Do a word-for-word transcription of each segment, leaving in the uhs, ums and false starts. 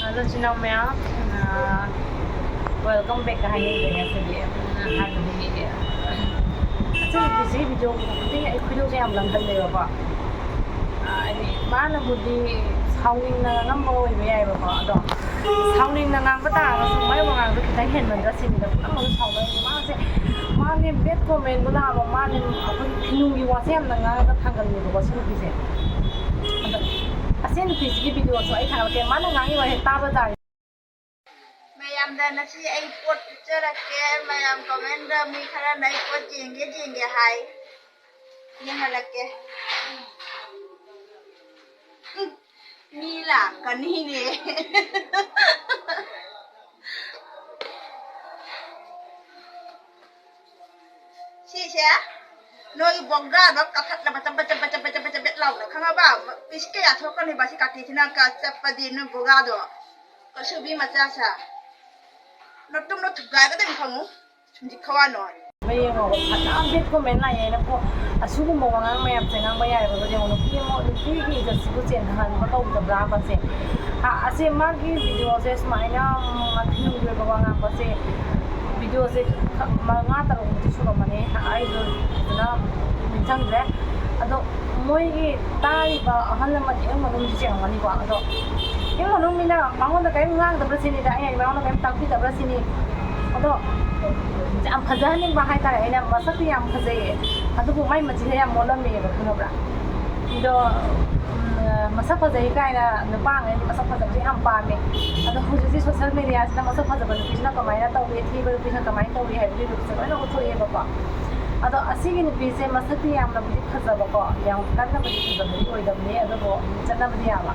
Hello ꯏꯆꯤꯟ ꯏꯅꯥꯎ ꯃꯌꯥꯝ, ꯑ, welcome back ꯍꯥꯏꯅꯤꯡꯕꯅꯦ ꯉꯁꯤꯗꯤ꯫ ꯍꯥꯏꯕꯗꯤ, ꯑꯁꯤ ꯅꯨꯄꯤꯁꯤꯒꯤ video ꯎꯕ ꯈꯨꯗꯤꯡ ꯑꯩ ꯈꯣꯏꯗꯧꯁꯦ ꯌꯥꯝ ꯂꯪꯈꯠꯂꯦꯕꯀꯣ꯫ ꯑ, ꯍꯥꯏꯗꯤ ꯃꯥꯅꯕꯨꯗꯤ ꯁꯥꯎꯅꯤꯡꯅ ꯉꯥꯡꯉꯝꯕ ꯑꯣꯏꯕ ꯌꯥꯏꯕꯀꯣ, ꯑꯗꯣ ꯁꯥꯎꯅꯤꯡꯅ ꯉꯥꯡꯕ ꯇꯥꯔꯒꯁꯨ ꯃꯥꯏ ꯋꯥꯉꯥꯡꯗꯣ ꯈꯤꯇꯪ ꯍꯦꯟꯃꯟꯗ꯭ꯔꯥ ꯁꯤꯅꯤꯗ꯫ ꯄꯨꯝꯅꯃꯛ ꯁꯥꯎꯅꯔꯤꯕ ꯃꯥꯁꯦ꯫ ꯃꯥꯅꯦ bad commentꯕꯨ ꯂꯥꯛꯑꯕ, ꯃꯥꯅꯦ ꯑꯩꯈꯣꯏꯒꯤ ꯈꯤꯅꯨꯡꯒꯤ ꯋꯥꯁꯦ ꯌꯥꯝꯅ ꯉꯥꯡꯉꯒ ꯊꯥꯡꯒꯜꯂꯦꯕꯀꯣ ꯁꯤ ꯅꯨꯄꯤꯁꯦ꯫ ꯑꯗꯣ ꯑꯁꯤ ꯅꯨꯄꯤꯁꯤꯒꯤ videoꯁꯨ ꯑꯩ ꯊꯥꯒꯠꯂꯛꯀꯦ꯫ ꯃꯥꯅ ꯉꯥꯡꯉꯤ ꯋꯥꯍꯩ ꯇꯥꯕ ꯇꯥꯔꯦ꯫ ꯃꯌꯥꯝꯗ ꯉꯁꯤ ꯑꯩ ꯄꯣꯠ ꯎꯠꯆꯔꯛꯀꯦ꯫ ꯃꯌꯥꯝ commentꯗ ꯃꯤ ꯈꯔꯅ ꯑꯩ ꯄꯣꯠ ꯌꯦꯡꯒꯦ ꯌꯦꯡꯒꯦ ꯍꯥꯏ꯫ ꯌꯦꯡꯍꯜꯂꯛꯀꯦ꯫ ꯎꯝ꯫ ꯃꯤ ꯂꯥꯛꯀꯅꯤꯅꯦ꯫ ꯁꯤꯁꯦ ꯅꯣꯏ ꯕꯣꯒꯥꯗꯣ ꯀꯥꯈꯠꯂꯕ ꯆꯝꯄꯠ ꯆꯝꯄꯠ ꯆꯝꯄꯠ ꯆꯝꯄꯠ ꯆꯝꯄꯠ ꯂꯥꯎꯅ, ꯈꯪꯉꯕ? ꯄꯤꯁ ꯀꯌꯥ ꯊꯣꯛꯀꯅꯤꯕ ꯁꯤ ꯀꯥꯇꯤꯁꯤꯅ ꯀ-, ꯆꯠꯄꯗꯤ ꯅꯣꯏ ꯕꯣꯒꯥꯗꯣ꯫ ꯀꯁꯨꯕꯤ ꯃꯆꯥꯁꯦ꯫ ꯅꯇꯨꯝꯗꯣ ꯊꯨꯒꯥꯏꯒꯗꯕꯅꯤ ꯈꯪꯉꯨ꯫ ꯁꯨꯝꯖꯤ ꯈꯋꯥ ꯅꯣꯏ꯫ ꯌꯦꯡꯉꯣꯕ, ꯐꯅꯌꯥꯝ bad comment ꯂꯥꯛꯑꯦꯅꯀꯣ꯫ ꯑꯁꯤꯒꯨꯝꯕ ꯋꯥꯉꯥꯡ ꯃꯌꯥꯝꯁꯦ ꯉꯥꯡꯕ ꯌꯥꯏꯕ꯫ ꯌꯦꯡꯉꯣ, ꯅꯨꯄꯤ ꯑꯃ, ꯅꯨꯄꯤꯒꯤ ꯏꯖꯠꯁꯤꯕꯨ ꯆꯦꯟꯊꯍꯟꯕ ꯀꯧꯗꯕ꯭ꯔꯥ ꯃꯁꯦ? ꯑ-, ꯑꯁꯦ ꯃꯥꯒꯤ videoꯁꯦ ꯁꯨꯃꯥꯏꯅ, ꯎꯝ, ꯃꯊꯤꯒꯤ ꯑꯣꯏꯕ ꯋꯥ ꯉꯥꯡꯕꯁꯦ, videoꯁꯦ ꯈꯛ ꯃꯉꯥ ꯇꯔꯨꯛꯃꯨꯛꯇꯤ ꯁꯨꯔꯝꯃꯅꯤ꯫ ꯑꯩꯁꯨ ꯐꯖꯅ ꯅꯤꯡꯁꯤꯡꯗ꯭ꯔꯦ꯫ ꯑꯗꯣ ꯃꯣꯏꯒꯤ ꯇꯥꯔꯤꯕ ꯑꯍꯜ ꯂꯃꯟ ꯏꯃꯨꯡ ꯃꯅꯨꯡꯁꯨ ꯆꯦꯟꯂꯝꯒꯅꯤꯀꯣ꯫ ꯑꯗꯣ ꯏꯃꯨꯡ ꯃꯅꯨꯡ ꯃꯤꯅ ꯃꯉꯣꯟꯗ ꯀꯔꯤꯝ ꯉꯥꯡꯗꯕ꯭ꯔꯥ ꯁꯤꯅꯤꯗ, ꯑꯩꯅ ꯃꯉꯣꯟꯗ ꯀꯔꯤꯝ ꯇꯥꯛꯄꯤꯗꯕ꯭ꯔꯥ ꯁꯤꯅꯤ꯫ ꯑꯗꯣ ꯌꯥꯝ ꯐꯖꯍꯟꯅꯤꯡꯕ ꯍꯥꯏꯇꯥꯔꯦ꯫ ꯑꯩꯅ ꯃꯁꯛꯇꯤ ꯌꯥꯝ ꯐꯖꯩꯌꯦ, ꯑꯗꯨꯕꯨ ꯃꯥꯏ ꯃꯆꯤꯟꯁꯦ ꯌꯥꯝ ꯃꯣꯠꯂꯝꯃꯦꯕ, ꯈꯪꯉꯕ꯭ꯔꯥ? ꯑꯗꯣ, ꯎꯝ, ꯃꯁꯛ ꯐꯖꯩ ꯀꯥꯏꯅ ꯅꯨꯄꯥꯉꯩꯗꯤ ꯃꯁꯛ ꯐꯖꯕꯁꯦ ꯌꯥꯝ ꯄꯥꯝꯃꯦ꯫ ꯑꯗꯣ ꯍꯧꯖꯤꯛꯇꯤ social mediaꯁꯤꯗ ꯃꯁꯛ ꯐꯖꯕ ꯅꯨꯄꯤꯁꯤꯅ ꯀꯃꯥꯏꯅ ꯇꯧꯏ, ꯊꯤꯕ ꯅꯨꯄꯤꯁꯤꯅ ꯀꯃꯥꯏꯅ ꯇꯧꯏ ꯍꯥꯏꯕꯒꯤ ꯂꯨꯛꯁꯦ ꯂꯣꯏꯅ ꯎꯠꯊꯣꯛꯑꯦꯕꯀꯣ꯫ ꯑꯗꯣ ꯑꯁꯤꯒꯤ ꯅꯨꯄꯤꯁꯦ ꯃꯁꯛꯇꯤ ꯌꯥꯝꯅꯕꯨꯗꯤ ꯐꯖꯕꯀꯣ, ꯌꯥꯝ ꯀꯟꯅꯕꯨꯗꯤ ꯐꯖꯕꯗꯤ ꯑꯣꯏꯗꯕꯅꯤ, ꯑꯗꯨꯕꯨ ꯆꯠꯅꯕꯗꯤ ꯌꯥꯕ꯫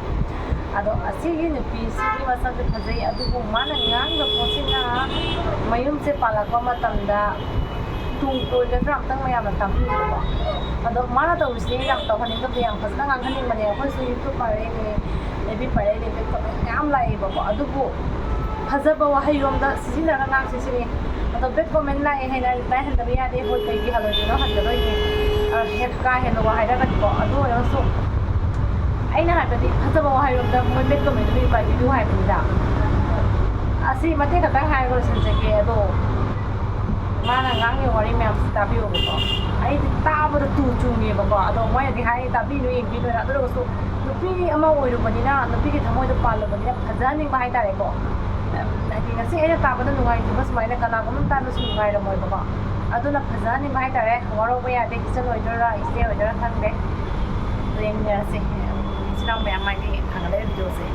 ꯑꯗꯣ ꯑꯁꯤꯒꯤ ꯅꯨꯄꯤꯁꯤꯒꯤ ꯃꯁꯛꯁꯦ ꯐꯖꯩ, ꯑꯗꯨꯕꯨ ꯃꯥꯅ ꯉꯥꯡꯕ ꯄꯣꯠꯁꯤꯅ ꯃꯌꯨꯝꯁꯦ ꯄꯥꯜꯂꯛꯄ ꯃꯇꯝꯗ ꯇꯨꯡ ꯀꯣꯏꯒꯗ꯭ꯔꯥ ꯑꯝꯇꯪ ꯃꯌꯥꯝꯅ ꯇꯥꯛꯄꯤꯌꯨꯀꯣ꯫ ꯑꯗꯣ ꯃꯥꯅ ꯇꯧꯔꯤꯁꯤꯗꯤ ꯌꯥꯝ ꯇꯧꯍꯟꯅꯤꯡꯗꯕꯗꯤ, ꯌꯥꯝ ꯐꯖꯅ ꯉꯥꯡꯍꯟꯅꯤꯡꯕꯅꯦ꯫ ꯑꯩꯈꯣꯏꯁꯨ YouTube ꯄꯥꯏꯔꯛꯏꯅꯦ, F B ꯄꯥꯏꯔꯛꯏꯅꯦ, bad comment ꯃꯌꯥꯝ ꯂꯥꯛꯑꯦꯕꯀꯣ꯫ ꯑꯗꯨꯕꯨ ꯐꯖꯕ ꯋꯥꯍꯩꯔꯣꯝꯗ ꯁꯤꯖꯤꯟꯅꯔꯒ ꯉꯥꯡꯁꯤ ꯁꯤꯅꯤ꯫ ꯑꯗꯣ bad comment ꯂꯥꯛꯑꯦ ꯍꯥꯏꯅ reply ꯍꯟꯗꯕ ꯌꯥꯗꯦ꯫ ꯍꯣꯏ, ꯀꯩꯒꯤ ꯍꯜꯂꯣꯏꯗꯣꯏꯅꯣ? ꯍꯟꯒꯗꯣꯏꯅꯦ꯫ ꯑ, ꯍꯦꯛ ꯀꯥ ꯍꯦꯟꯅ ꯋꯥ ꯍꯥꯏꯔꯒꯗꯤꯀꯣ꯫ ꯑꯗꯨ ꯑꯣꯏꯔꯒꯁꯨ ꯑꯩꯅ ꯍꯥꯏꯕꯗꯤ ꯐꯖꯕ ꯋꯥꯍꯩꯔꯣꯝꯗ ꯃꯣꯏ ꯃꯦꯠ ꯀꯃꯦꯟꯗ ꯃꯤ ꯎꯄꯥꯏ ꯄꯤꯕꯤꯌꯨ ꯍꯥꯏꯕꯅꯤꯗ꯫ ꯑꯁꯤ ꯃꯇꯦꯛ ꯈꯛꯇꯪ ꯍꯥꯏꯔꯒ ꯂꯣꯏꯁꯤꯟꯖꯒꯦ꯫ ꯑꯗꯣ ꯃꯥꯅ ꯉꯥꯡꯉꯤꯕ ꯋꯥꯔꯤ ꯃꯌꯥꯝꯁꯤ ꯇꯥꯕꯤꯌꯣꯕꯀꯣ꯫ ꯑꯩꯗꯤ ꯇꯥꯕꯗ ꯇꯨ ꯆꯨꯡꯉꯦꯕꯀꯣ꯫ ꯑꯗꯣ ꯃꯣꯏꯅꯗꯤ ꯍꯥꯏ ꯇꯥꯕꯤꯅꯨ, ꯌꯦꯡꯕꯤꯅꯨ ꯍꯥꯏꯅ꯫ ꯑꯗꯨ ꯑꯣꯏꯔꯒꯁꯨ ꯅꯨꯄꯤ ꯑꯃ ꯑꯣꯏꯔꯨꯕꯅꯤꯅ, ꯅꯨꯄꯤꯒꯤ ꯊꯃꯣꯏꯗ ꯄꯥꯜꯂꯨꯕꯅꯤꯅ ꯐꯖꯍꯟꯅꯤꯡꯕ ꯍꯥꯏꯇꯥꯔꯦꯀꯣ꯫ ꯍꯥꯏꯗꯤ ꯉꯁꯤ ꯑꯩꯅ ꯇꯥꯕꯗ ꯅꯨꯡꯉꯥꯏꯇ꯭ꯔꯤꯕ ꯁꯨꯃꯥꯏꯅ ꯀꯅꯥꯒꯨꯝꯕ ꯑꯃ ꯇꯥꯕꯁꯨ ꯅꯨꯡꯉꯥꯏꯔꯝꯃꯣꯏꯕꯀꯣ꯫ ꯑꯗꯨꯅ ꯐꯖꯍꯟꯅꯤꯡꯕ ꯍꯥꯏꯇꯥꯔꯦ꯫ ꯋꯥꯔꯧꯕ ꯌꯥꯗꯦ, ꯏꯆꯟ ꯑꯣꯏꯗꯣꯏꯔꯥ ꯏꯆꯦ ꯑꯣꯏꯗꯣꯏꯔꯥ ꯈꯪꯗꯦ꯫ ꯑꯗꯨ ꯌꯦꯡꯃꯤꯟꯅꯔꯁꯤ꯫ ꯏꯆꯤꯟ ꯏꯅꯥꯎ ꯃꯌꯥꯝ ꯍꯥꯏꯗꯤ ꯊꯥꯡꯒꯠꯂꯛꯏꯕ ꯚꯤꯗꯤꯑꯣꯁꯦ꯫